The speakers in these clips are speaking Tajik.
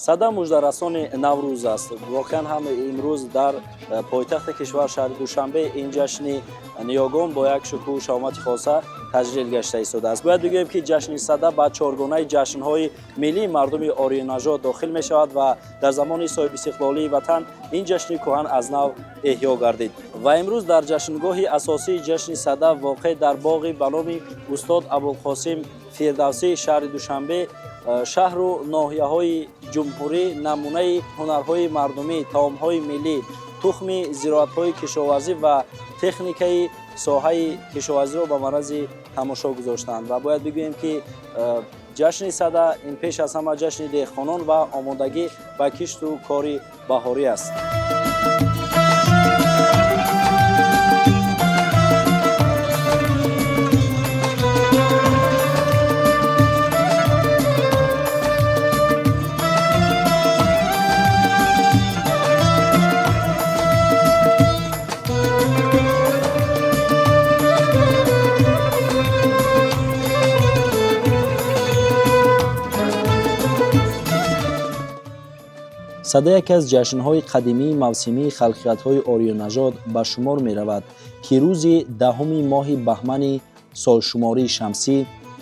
Сада муждарасони Наврӯз аст. Воқеан ҳам имрӯз дар пойтахти кишвар, шаҳри Душанбе, ин ҷашни ниёгон бо як шукӯҳу шаҳомати хоса таҷлил гашта истодааст. Бояд бигӯем, ки ҷашни Сада ба чоргонаи ҷашнҳои миллии мардуми ориёнажод дохил мешавад ва дар замони соҳибистиқлолии ватан ин ҷашни кӯҳан аз нав эҳё гардид. Ва имрӯз дар ҷашнгоҳи асосии ҷашни Сада, воқеъ дар боғи ба номи устод Абулқосим Фирдавсии шаҳри Душанбе, шаҳру ноҳияҳои ҷумҳурӣ намунаи ҳунарҳои мардумӣ, таомҳои миллӣ, тухми зироатҳои кишоварзӣ ва техникаи соҳаи кишоварзиро ба маррази тамошо гузоштанд. Ва бояд бигӯем, ки ҷашни Сада ин пеш аз ҳама ҷашни деҳқонон ва омодагӣ ба кишту кори баҳорӣ аст. Сада яке аз ҷашнҳои қадимии мавсимии халқиятҳои ориёнажод ба шумор меравад, ки рӯзи 10-уми моҳи баҳмани солшумории шамсӣ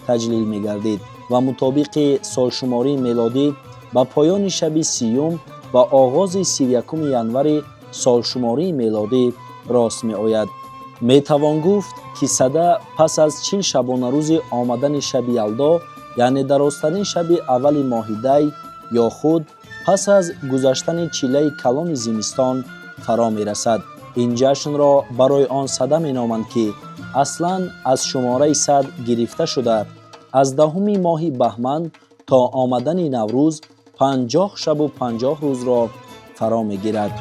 таҷлил мегардид ва мутобиқи солшумории мелодӣ ба поёни шаби 30-ум ва оғози 31-уми январи солшумории мелодӣ рост меояд. Метавон гуфт, ки Сада пас аз 40 шабонарӯзи омадани шаби Ялдо, яъне дарозтарин шаби аввали моҳи дай, ё худ пас аз гузаштани чиллаи калони зимистон фаро мерасад. Ин ҷашнро барои он Сада меноманд, ки аслан аз шумораи 100 гирифта шуда, аз 10-уми моҳи баҳман то омадани Наврӯз 50 шабу 50 рӯзро фаро мегирад.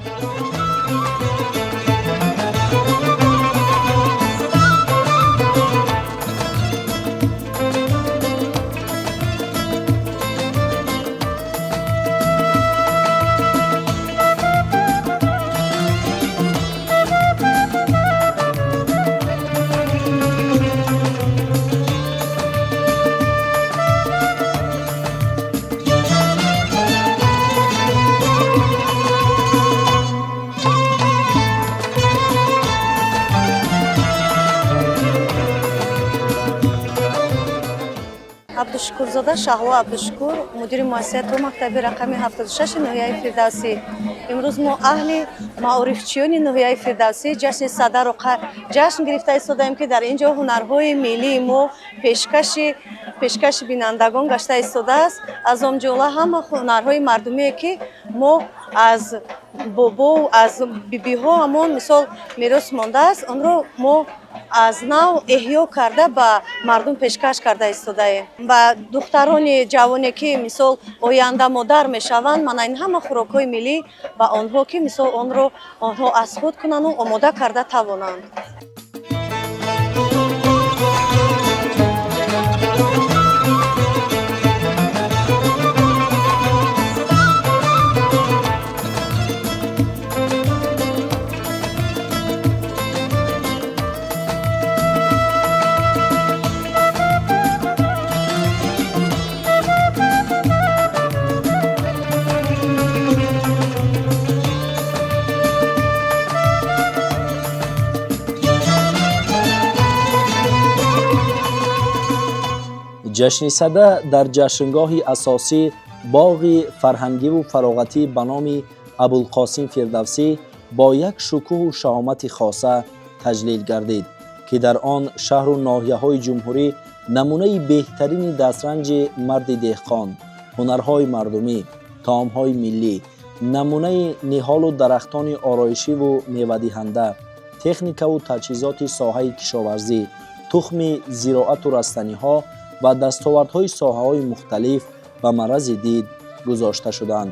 Абдушукурзода Шаҳло Абдушукур, мудири муассисаи томактаби рақами 76 ноҳияи Фирдавсӣ. Имрӯз мо, аҳли маорифчиёни ноҳияи Фирдавсӣ, ҷашни Садаро ҷашн гирифта истодаем, ки дар ин ҷо ҳунарҳои миллии мо пешкаши бинандагон гашта истодааст. Аз он ҷумла ҳама ҳунарҳои мардумие, ки мо аз бобо, аз бибиҳо ҳамон мисол мерос мондааст, онро мо аз нав эҳё карда, ба мардум пешкаш карда истодаем. Ба духтарони ҷавоне, ки мисол оянда модар мешаванд, мана ин ҳама хӯрокҳои миллӣ ба онҳо, ки мисол онро онҳо аз худ кунанду омода карда тавонанд. Ҷашни Сада дар ҷашнгоҳи асосӣ, боғи фарҳангиву фароғатӣ ба номи Абулқосим Фирдавсӣ, бо як шукӯҳу шаҳомати хоса таҷлил гардид, ки дар он шаҳру ноҳияҳои ҷумҳурӣ намунаи беҳтарини дастранҷи марди деҳқон, ҳунарҳои мардумӣ, таомҳои миллӣ, намунаи ниҳолу дарахтони ороишиву мевадиҳанда, техникаву таҷҳизоти соҳаи кишоварзӣ, тухми зироату растаниҳо ва дастовардҳои соҳаҳои мухталиф ба маррази дид гузошта шуданд.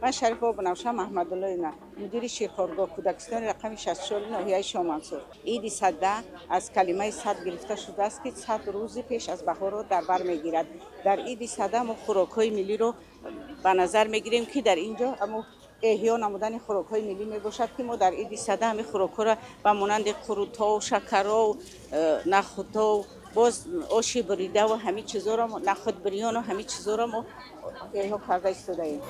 Ман Шарипова Бунафша Маҳмадуллоевна, мудири ширхоргоҳ, кӯдакистони рақами 64 ноҳияи Шомансур. Иди Сада аз калимаи сад гирифта шудааст, ки 100 рӯзи пеш аз баҳорро дар бар мегирад. Дар Иди Сада мо хӯрокҳои миллиро ба назар мегирем, ки дар ин ҷо ҳамо эҳё намудани хӯрокҳои миллӣ мебошад, ки мо дар Иди Сада ҳамин хӯрокҳоро ба монанди қурутов, шакаров, нахӯдов, боз оши буридаву ҳамин чизоро, нахӯд бирёну ҳамин чизоро мо эҳё карда истодаем.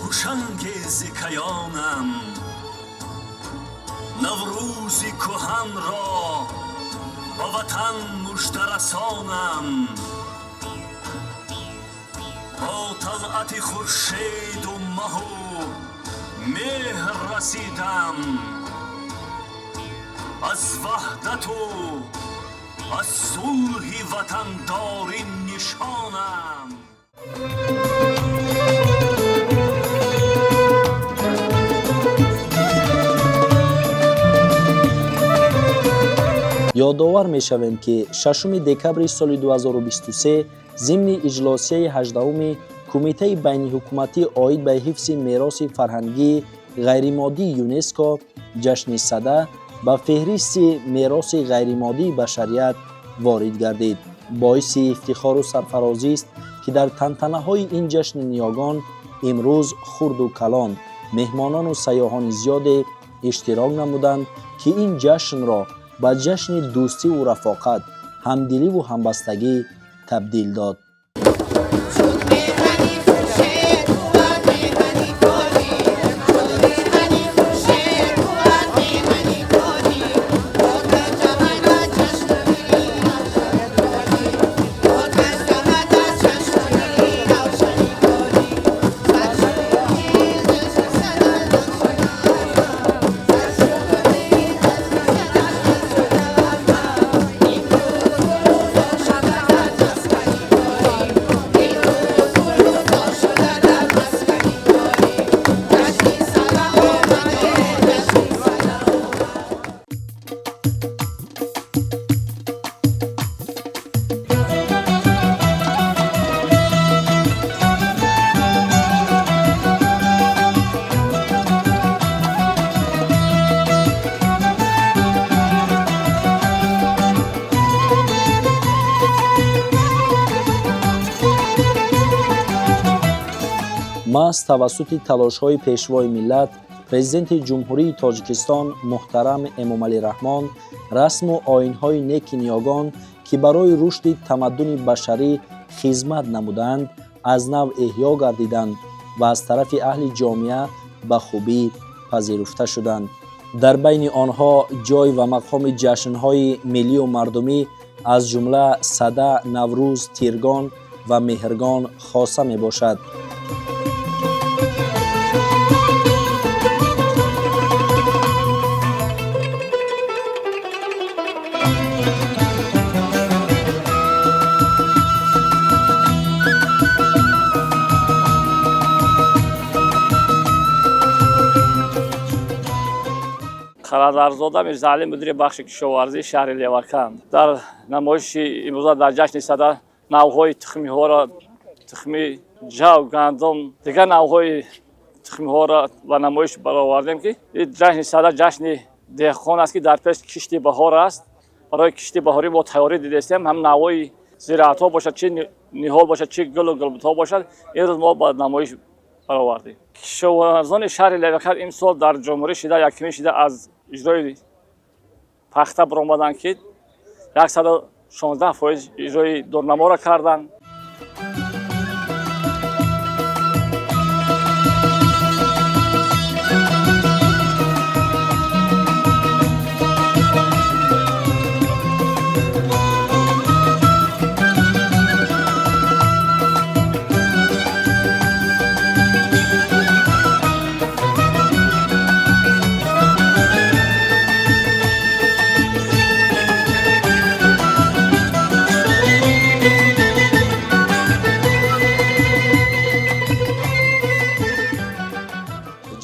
Ҳушанги каёнам, Наврӯзи кӯҳанро ба ватан муждарасонам, бо талъати хуршеду маҳу меҳр расидам, аз ваҳдату аз сулҳи ватандорӣ нишонам. Ёдовар мешавем, ки 6 декабри соли 2023 зимни иҷлосияи 18-уми Кумитаи байниҳукуматӣ оид ба ҳифзи мероси фарҳангии ғайримоддии ЮНЕСКО ҷашни Сада ба феҳристи мероси ғайримоддии башарият ворид гардид. Боиси ифтихору сарфарозист, ки дар тантанаҳои ин ҷашни ниёгон имрӯз хурду калон, меҳмонону сайёҳони зиёде иштирок намуданд, ки ин ҷашнро ба ҷашни дӯстиву рафоқат, ҳамдиливу ҳамбастагӣ табдил дод. Маҳз тавассути талошҳои Пешвои миллат, Президенти Ҷумҳурии Тоҷикистон муҳтарам Эмомалӣ Раҳмон, расму оинҳои неки ниёгон, ки барои рушди тамаддуни башарӣ хизмат намуданд, аз нав эҳё гардиданд ва аз тарафи аҳли ҷомеа ба хубӣ пазируфта шуданд. Дар байни онҳо ҷой ва мақоми ҷашнҳои миллию мардумӣ, аз ҷумла Сада, Наврӯз, Тиргон ва Меҳргон хоса мебошад. Қаландарзода Мирзаалӣ, мудири бахши кишоварзии шаҳри Леваканд. Дар намоиши имрӯза дар ҷашни Сада навъҳои тухмиҳоро, тухми ҷав, гандум, дигар навъҳои тухмиҳоро ба намоиш баровардем, ки ин ҷашни Сада ҷашни деҳқон аст, ки дар пеш кишти баҳор аст. Барои кишти баҳорӣ мо тайёрӣ дидастем, ҳам навъҳои зираатҳо бошад, чи ниҳол бошад, чи гулу гулбутҳо бошад, имрӯз мо ба намоиш баровардем. Кишоварзони шаҳри Леваканд имсол дар ҷумҳурӣ шида якумин шида аз иҷрои пахта баромаданд, ки 116% иҷрои дурнаморо карданд.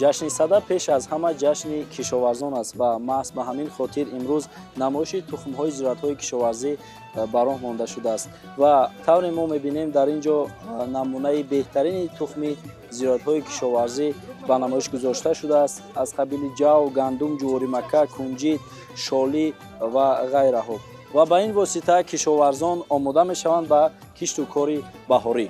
Ҷашни Сада пеш аз ҳама ҷашни кишоварзон аст ва маҳз ба ҳамин хотир имрӯз намоиши тухмҳои зироатҳои кишоварзӣ ба роҳ монда шудааст. Ва тавре мо мебинем, дар ин ҷо намунаи беҳтарини тухми зироатҳои кишоварзӣ ба намоиш гузошта шудааст, аз қабили ҷав, гандум, ҷуворимакка, кунҷит, шолӣ ва ғайраҳо. Ва ба ин восита кишоварзон омода мешаванд ба кишту кори баҳорӣ.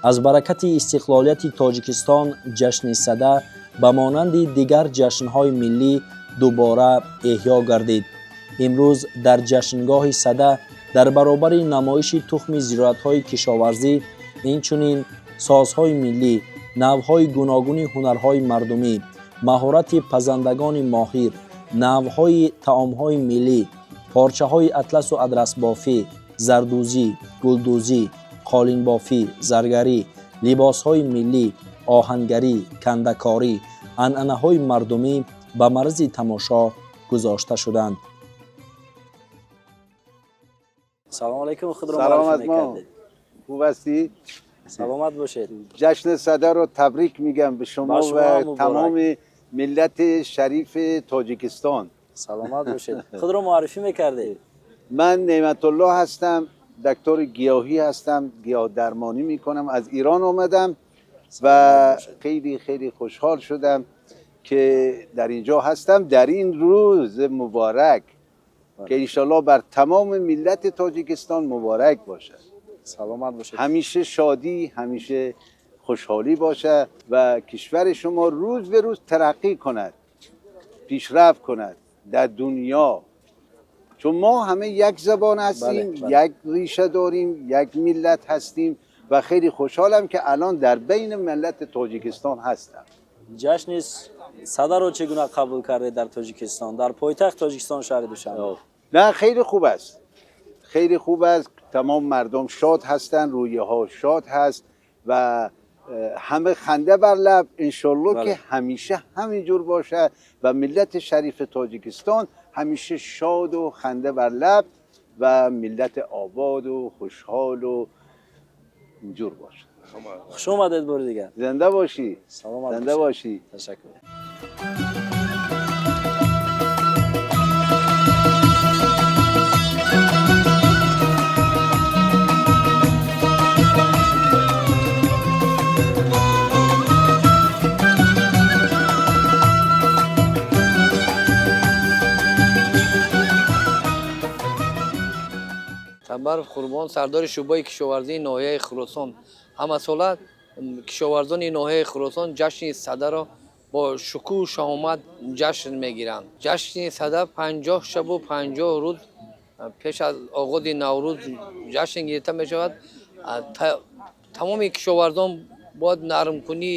Аз баракати истиқлолияти Тоҷикистон ҷашни Сада ба монанди дигар ҷашнҳои миллӣ дубора эҳё гардид. Имрӯз дар ҷашнгоҳи Сада дар баробари намоиши тухми зироатҳои кишоварзӣ, инчунин созҳои миллӣ, навъҳои гуногуни ҳунарҳои мардумӣ, маҳорати пазандагони моҳир, навъҳои таомҳои миллӣ, порчаҳои атласу адрасбофӣ, зардӯзӣ, гулдӯзӣ, қолинбофӣ, заргарӣ, либосҳои миллӣ, оҳангарӣ, кандакорӣ, анъанаҳои мардумӣ ба марзи тамошо гузошта шуданд. Салом алайкум, худро سلامت معرفی ما мекардед. خوب هستی؟ Саломат бошед. جشن سده رو تبریک میگم به شما با شما هم و مبارک. تمام ملت شریف تاجیکستان. Саломат бошед. Худро муаррифӣ мекардед. من نعمت الله هستم، دکتر گیاهی هستم، گیاه درمانی میکنم. از ایران آمدم و خیلی خیلی خوشحال شدم که در اینجا هستم در این روز مبارک که انشالله بر تمام ملت تاجیکستان مبارک باشد. Саломат бошед. همیشه شادی، همیشه خوشحالی باشه و کشور شما روز به روز ترقی کند، پیشرفت کند در دنیا، چون ما همه یک زبان هستیم. بله، بله. یک ریشه داریم، یک ملت هستیم و خیلی خوشحالم که الان در بین ملت تاجیکستان هستم. Ҷашни Садаро чӣ гуна қабул кардед дар Тоҷикистон, дар пойтахт Тоҷикистон, шаҳри Душанбе? نه، خیلی خوب است، خیلی خوب است. تمام مردم شاد هستند، رویه ها شاد هست و همه خنده بر لب. انشالله بله. که همیشه همینجور باشه و ملت شریف تاجیکستان همیشه شاد و خنده بر لب و ملت آباد و خوشحال و اینجور باشه. Хуш омадед бори дигар. زنده باشی. Саломат زنده бошед. باشی. Ташаккур. Табаров Қурбон, сардори шӯъбаи кишоварзии ноҳияи Хуросон. Ҳамасола кишоварзони ноҳияи Хуросон ҷашни Садаро бо шукӯҳу шаҳомат ҷашн мегиранд. Ҷашни Сада 50 шабу 50 рӯз пеш аз оғози Наврӯз ҷашн гирифта мешавад. Тамоми кишоварзон бояд нармкунӣ,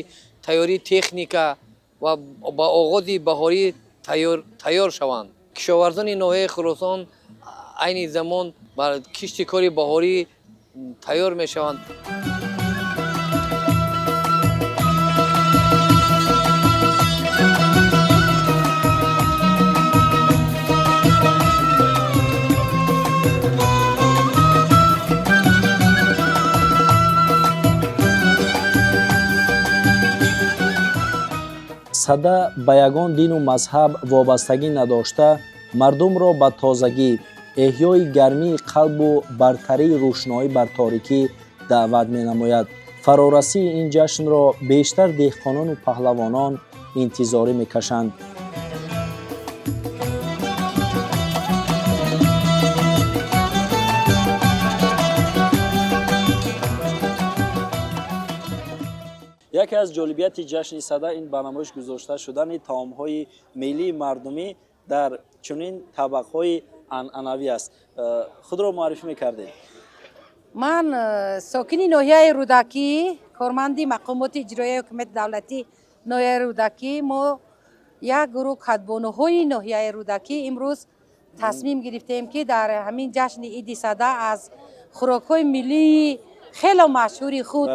тайёрии техника ва ба оғози баҳорӣ тайёр шаванд. Кишоварзони ноҳияи Хуросон айни замон ба кишти кори баҳорӣ тайёр мешаванд. Сада ба ягон дину мазҳаб вобастагӣ надошта, мардумро ба тозагӣ, эҳёи гармии қалбу бартарии рӯшноӣ бар торикӣ даъват менамояд. Фарорасии ин ҷашнро бештар деҳқонону паҳлавонон интизорӣ мекашанд. Яке аз ҷолибияти ҷашни Сада ин ба намоиш гузошта шудани таомҳои миллии мардумӣ дар чунин табақҳои анъанавӣ аст. Худро муаррифӣ мекардед. Ман сокини ноҳияи Рӯдакӣ, корманди мақомоти иҷроияи ҳукумати давлатӣ ноҳияи Рӯдакӣ. Мо як гурӯҳ кадбонуҳои ноҳияи Рӯдакӣ имрӯз тасмим гирифтем, ки дар ҳамин ҷашни иди Сада аз хӯрокҳои миллии хело машҳури худ,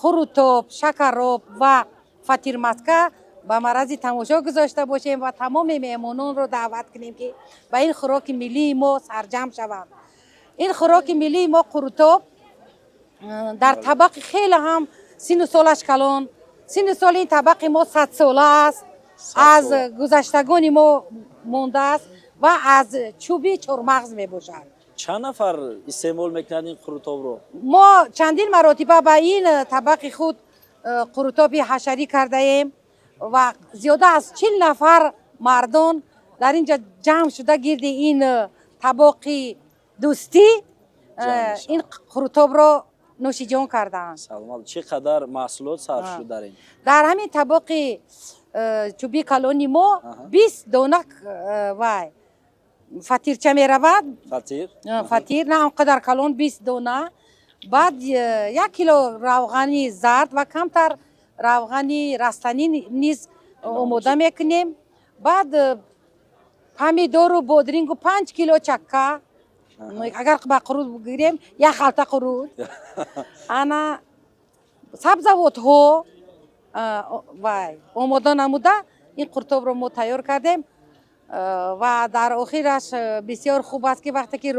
қурутоб, шакароб ва фатирмаска Ба маррази тамошо гузошта бошем ва тамоми меҳмононро даъват кунем, ки ба ин хӯроки миллии мо сарҷамъ шаванд. Ин хӯроки миллии мо қурутоб дар табақи хеле ҳам сину солаш калон, сину соли ин табақи мо 100 сола аст, аз гузаштагони мо мондааст ва аз чӯби чормағз мебошад. Чанд нафар истеъмол мекунад ин қурутобро? Мо чандин маротиба ба ин табақи худ қурутоби ҳашарӣ кардаем ва зиёда аз 40 нафар мардон дар ин ҷо ҷамъ шуда, гирди ин табоқи дӯстӣ ин қурутобро нӯшиҷон кардаанд. Саломат. Чӣ қадар маҳсулот сарф шуд дар ин? Дар ҳамин табоқи чӯби калони мо 20 дона вай фатирча меравад. Фатир. Фатир на он қадар калон, 20 дона. Баъд 1 кило равғани зард ва камтар равғани растанӣ низ омода мекунем. Баъд помидору бодрингу 5 кило чакка, агар ба қурут гирем, як халта қурут, ана сабзавотҳо вай омода намуда, ин қуртобро мо тайёр кардем. Ва дар охираш бисёр хуб аст, ки вақте ки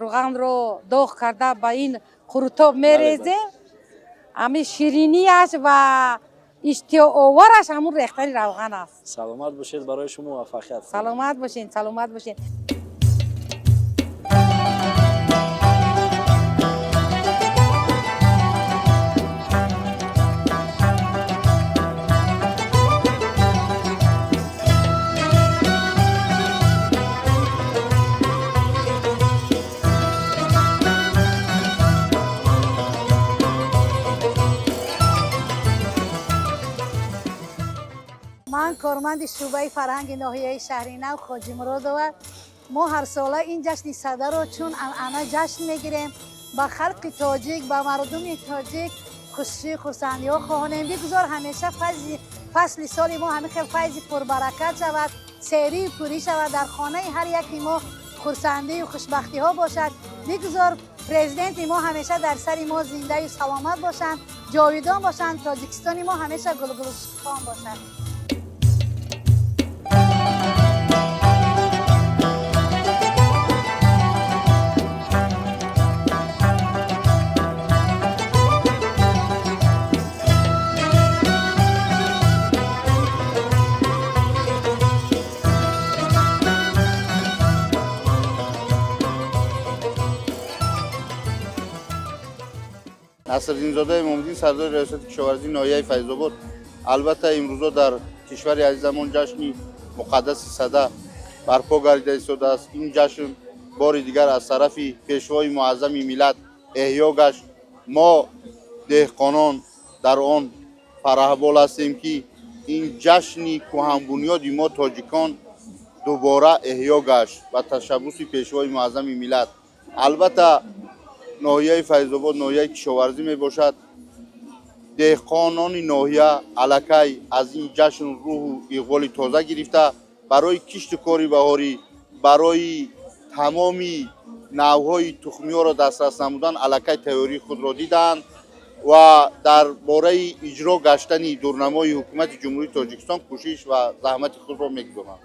руғанро доғ карда ба ин қурутоб мерезем, ҳамин ширинияш ва иштиҳоовараш ҳамун рехтани равған аст. Саломат бошед, барои шумо муваффақият. Саломат бошед, саломат бошед. Ман корманди шӯъбаи фарҳанги ноҳияи Шаҳринав Хоҷимуродова. Мо ҳарсола ин ҷашни Садаро чун анъана ҷашн мегирем. Ба халқи тоҷик, ба мардуми тоҷик хушӣ, хурсандиҳо хоҳонем. Бигузор ҳамеша фасли соли мо ҳамин хел файзи пурбаракат шавад, серию пурӣ шавад, дар хонаи ҳар яки мо хурсандию хушбахтиҳо бошад. Бигузор президенти мо ҳамеша дар сари мо зиндаю саломат бошанд, ҷовидон бошанд, Тоҷикистони мо ҳамеша гулгулшукуфон бошад. Насриддинзода Имомуддин, сардори раёсати кишоварзии ноҳияи Файзобод. Албатта, имрӯзо дар кишвари азизамон ҷашни муқаддаси Сада барпо гардида истодааст. Ин ҷашн бори дигар аз тарафи пешвои муаззами миллат эҳё гашт. Мо деҳқонон дар он фараҳбол ҳастем, ки ин ҷашни кӯҳанбунёди мо тоҷикон дубора эҳё гашт ба ташаббуси пешвои муаззами миллат. Албатта, ноҳияи Файзобод ноҳияи кишоварзӣ мебошад. Деҳқонони ноҳия аллакай аз ин ҷашн рӯҳу иқболи тоза гирифта, барои кишту кори баҳорӣ, барои тамоми навъҳои тухмиҳоро дастрас намудан аллакай тайёрии худро дидаанд ва дар бораи иҷро гаштани дурнамои ҳукумати Ҷумҳурии Тоҷикистон кӯшиш ва заҳмати худро мегузоранд.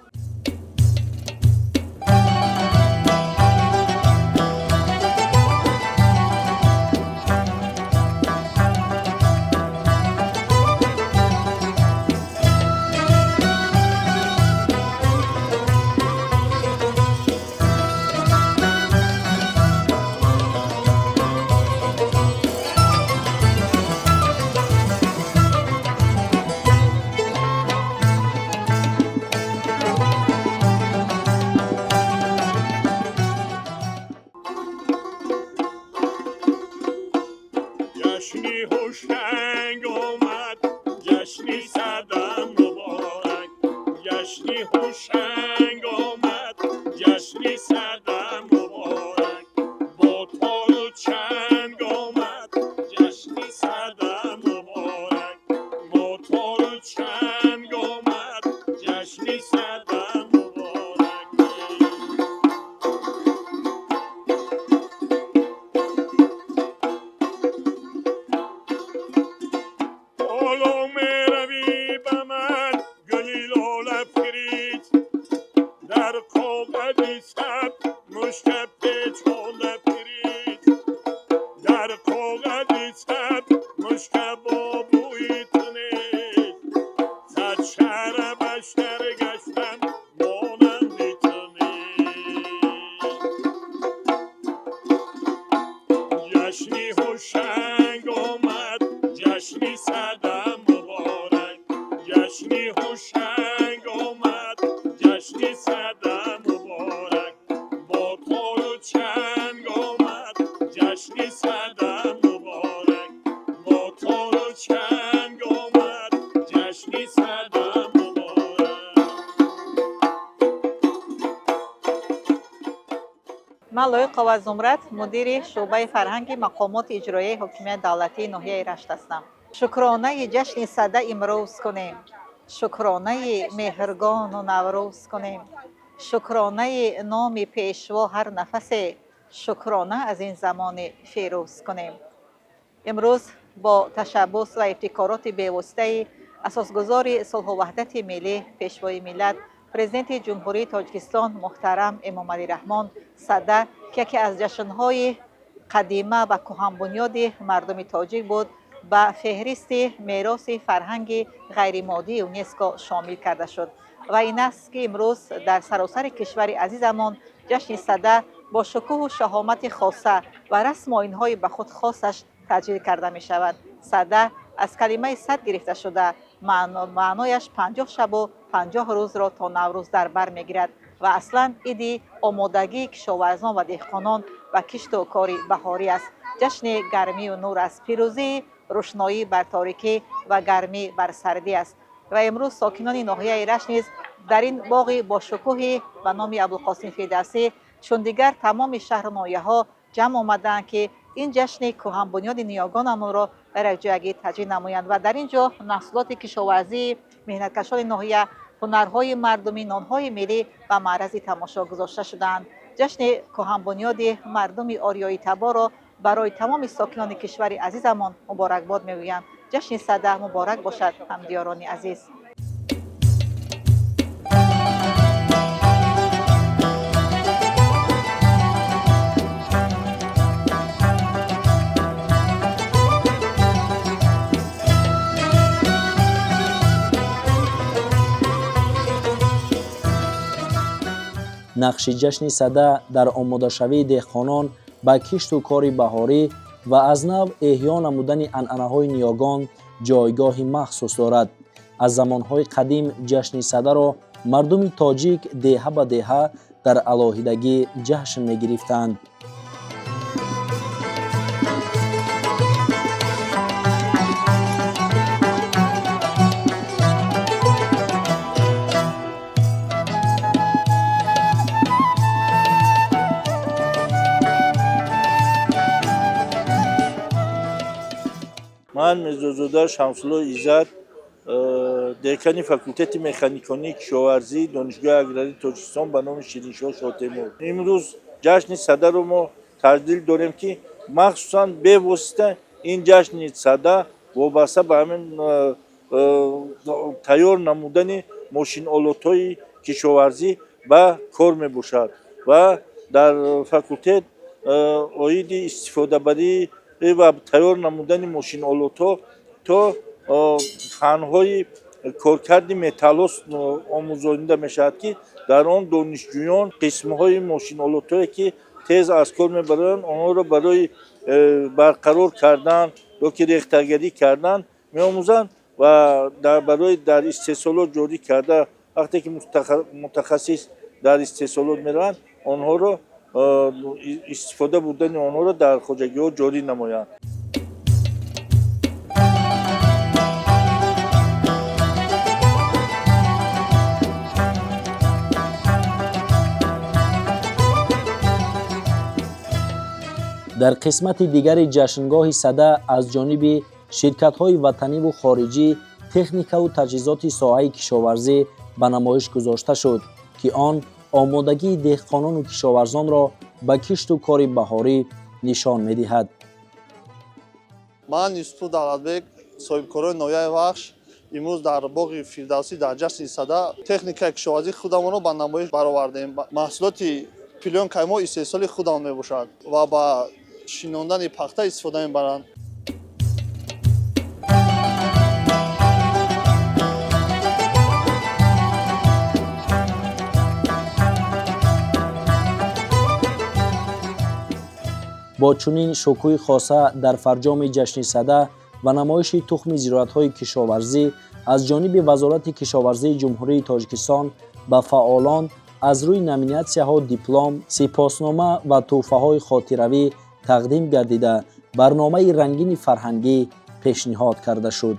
Ҷашни Ҳушанг омад, ҷашни Сада муборак. Ҷашни Ҳушанг омад, ҷашни Сада муборак. Бо тору чанг омад, ҷашни Сада муборак. Бо тору чанг омад, ҷашни Сада муборак. Ҳоло меравӣ. صد مشک با بوی تو نیست، صد شهر بشر گشتم مانند تو نیست. جشنی هوشنگ آمد، جشنی سده مبارک، جشنی هوشنگ آمد، جشنی سده مبارک، با تار و چنگ آمد، جشنی سده مبارک، با تار و چنگ آمد، جشنی سده مبارک. Ман Лоиқова Зумрад, мудири шӯъбаи фарҳанги мақомоти иҷроияи ҳокимияти давлатии ноҳияи Рашт ҳастам. Шукронаи ҷашни Сада имрӯз кунем, шукронаи Меҳргону Наврӯз кунем, шукронаи номи Пешво ҳар нафасе, шукрона аз ин замони фирӯз кунем. Имрӯз бо ташаббус ва ибтикороти бевоситаи асосгузори сулҳу ваҳдати миллӣ, Пешвои миллат, Президенти Ҷумҳурии Тоҷикистон муҳтарам Эмомалӣ Раҳмон, Сада, ки яке аз ҷашнҳои қадима ва кӯҳанбунёди мардуми тоҷик буд, ба феҳристи мероси фарҳанги ғайримоддии ЮНЕСКО шомил карда шуд. Ва ин аст, ки имрӯз дар саросари кишвари азизамон ҷашни Сада бо шукӯҳу шаҳомати хоса ва расму оинҳои ба худ хосаш таҷлил карда мешавад. Сада аз калимаи сад гирифта шуда, маънояш 50 шабу 50 рӯзро то Наврӯз дар бар мегирад ва аслан иди омодагии кишоварзон ва деҳқонон ба кишту кори баҳорӣ аст. Ҷашни гармию нур аст, пирӯзии рӯшноӣ бар торикӣ ва гармӣ бар сардӣ аст. Ва имрӯз сокинони ноҳияи Рашт низ дар ин боғи бошукӯҳи ба номи Абулқосим Фирдавсӣ, чун дигар тамоми шаҳру ноҳияҳо, ҷамъ омадаанд, ки ин ҷашни кӯҳанбунёди ниёгонамонро дар якҷоягӣ таҷлил намоянд. Ва дар ин ҷо маҳсулоти кишоварзии меҳнаткашони ноҳия, ҳунарҳои мардумӣ, нонҳои миллӣ ба маърази тамошо гузошта шудаанд. Ҷашни кӯҳанбунёди мардуми ориёитаборро барои тамоми сокинони кишвари азизамон муборакбод мегӯям. Ҷашни Сада муборак бошад, ҳамдиёрони азиз. Нақши ҷашни Сада дар омодашавии деҳқонон ба кишту кори баҳорӣ ва аз нав эҳё намудани анъанаҳои ниёгон ҷойгоҳи махсус дорад. Аз замонҳои қадим ҷашни Садаро мардуми тоҷик деҳа ба деҳа дар алоҳидагӣ ҷашн мегирифтанд. Ман Мирзозода Шамсулло Иззат, декани факултети механиконии кишоварзии Донишгоҳи аграрии Тоҷикистон ба номи Шириншоҳ Шотемур. Имрӯз ҷашни Садаро мо таҷлил дорем, ки махсусан бевосита ин ҷашни Сада вобаста ба ҳамин тайёр намудани мошинолотҳои кишоварзӣ ба кор мебошад ва дар факултет оиди истифодабарӣ ва тайёр намудани мошинолотҳо то фанҳои коркарди металлҳо омӯзонида мешавад, ки дар он донишҷӯён қисмҳои мошинолотҳое, ки тез аз кор мебаранд, онҳоро барои барқарор кардан ё ки рехтагарӣ кардан меомӯзанд ва барои дар истеҳсолот ҷорӣ карда, вақте ки мутахассис дар истеҳсолот мераванд, онҳоро истифода бурдани онҳоро дар хоҷагиҳо ҷорӣ намоянд. Дар қисмати дигари ҷашнгоҳи Сада аз ҷониби ширкатҳои ватаниву хориҷӣ техникаву таҷҳизоти соҳаи кишоварзӣ ба намоиш гузошта шуд, ки он омодагии деҳқонону кишоварзонро ба кишту кори баҳорӣ нишон медиҳад. Ман Юсуфу Давлатбек, соҳибкорони ноҳияи Вахш, имрӯз дар боғи Фирдавсӣ дар ҷашни Сада техникаи кишоварзии худамонро ба намоиш баровардем. Маҳсулоти плёнкаи мо истеҳсоли худамон мебошад ва ба шинондани пахта истифода мебаранд. Бо чунин шукӯҳи хоса дар фарҷоми ҷашни Сада ва намоиши тухми зироатҳои кишоварзӣ аз ҷониби Вазорати кишоварзии Ҷумҳурии Тоҷикистон ба фаъолон аз рӯи номинатсияҳо диплом, сипоснома ва тӯҳфаҳои хотиравӣ тақдим гардида, барномаи рангини фарҳангӣ пешниҳод карда шуд.